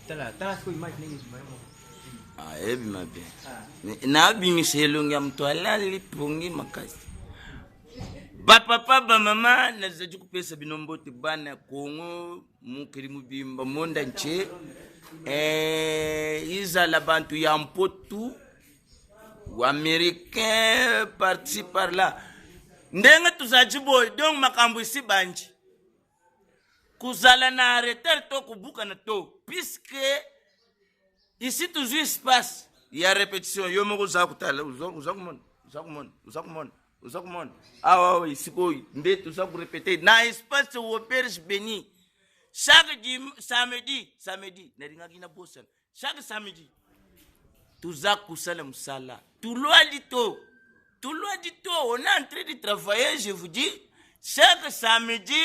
Tala tala sikoyo image ndenge ebima yo moko. Ah, ebima bien. Ah. Nabimisa elongi ya moto alali pongi makasi. Bapapa bamama, nazali kopesa bino mbote bana ya Kongo, mokili mobimba, monde entier. Eh, izala bantu ya mpotu américain parti par là ndenge tozali boye donc makambo esi banji kozala na retard to kobukana to puisque ici tozwi espace ya repetition yo moko oza kotala oza komona oza komona oza komona oza komona awa awa esika oyo nde toza korepete na espace auberge beni chaque samedi samedi nalingaki nabosana chaque samedi toza kosala mosala tolwali to tolwali to on est en train de travailler, je vous dis, chaque samedi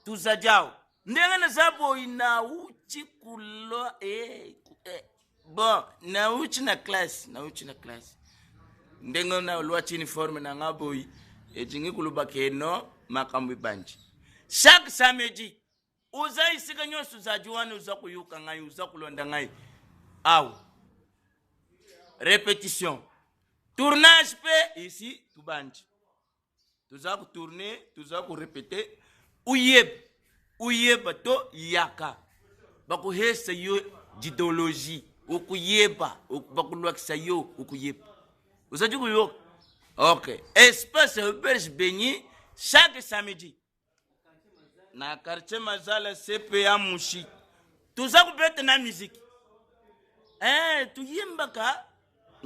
tozali awa. Ndenge naza boyi, nauti kulo eh, eh, bon, nauti na classe, nauti na classe ndenge nalwati uniforme na nga boyi, elingi koloba ke no makambo ebandi chaque samedi. Oza esika nyonso ozali wana, oza koyoka ngai, oza kolanda ngai awa, repetition, tournage mpe ici tubandi, toza kotourne, toza korepete. Uyeba uyeba to yaka bakohesa yo didologie, okuyeba, bakolwakisa yo, okuyeba ozali koyoka. Ok, espace auberge beni chaque samedi na quartier Mazala CPA Mushi, toza kobeta na musique eh, toyembaka.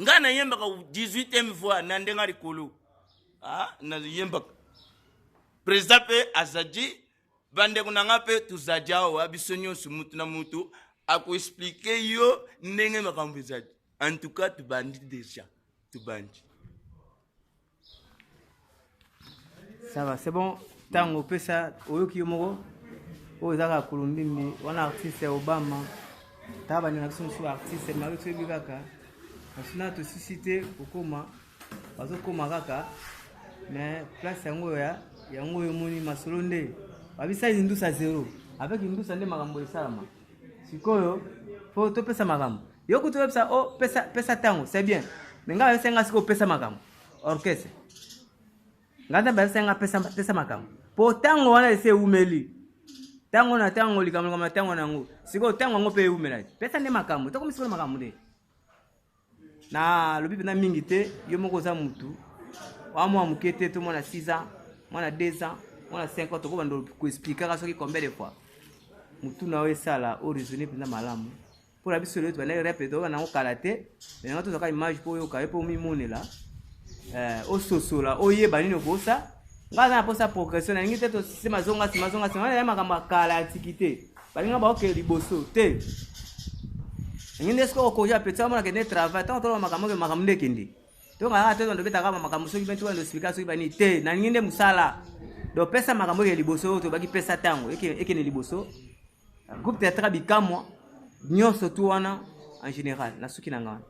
Ngai nayembaka 18e voix na ndenge likolo. Ah, nayembaka président mpe azadi bandeko na ngai mpe tozadi awa biso nyonso, mutu na mutu akoexplike yo ndenge makambo ezali. En tout cas tobandi déjà, tobandi. Ça va, c'est bon. Ntango opesa oyoki yo moko oyo eza kaka kulumbimbi wana, artiste ya Obama. Tala bandeko na biso mosusu, artiste mari, toyebi kaka basuna tosisi te kokoma, bazokoma kaka, mais place yango ya yango oyo omoni masolo nde babisali ndusa zero avec ndusa nde makambo esalama sikoyo. Fo topesa makambo yo kutu oyebisa o oh, pesa pesa ntango, c'est bien, mais ngai bayebisa nga sikoyo pesa makambo orchestre. Ngai nzambe ayebisa nga pesa pesa makambo po ntango wana esi ewumeli, ntango na ntango, likambo likambo na ntango na yango. Sikoyo ntango yango mpe ewumelaki, pesa nde makambo, tokomi sikoyo na makambo nde nalobi mpenza mingi te. Yo moko oza mutu wa mwa moke te, to mwana 6 ans, mwana 2 ans, mwana 5 ans, tokobanda koexplikaka soki combien de fois mutu na yo esala o raisonne mpenza malamu. Mpona biso lelo tobandaki rep, toyoka nango kala te, me yango tozwaka image mpo oyoka ye, mpo omimonela, ososola, oyeba nini okosa. Ngai aza na mposa progression, nalingi te tosema zonga nsima, zonga nsima wana ya makambo ya kala ya antiquité. Balinga baokende liboso te, ndenge nde sikoyo okoki apeti amona kende travail. Ntango toloba makambo oke makambo nde ekende, tongaka te, tobetaka makambo soki mpe tobanda explika soki bani te. Nalingi nde mosala, donc pesa makambo ekende liboso. Oyo tobaki pesa ntango ekende liboso, groupe théâtral bikamwa nyonso tu wana en général. Nasuki na ngai wana.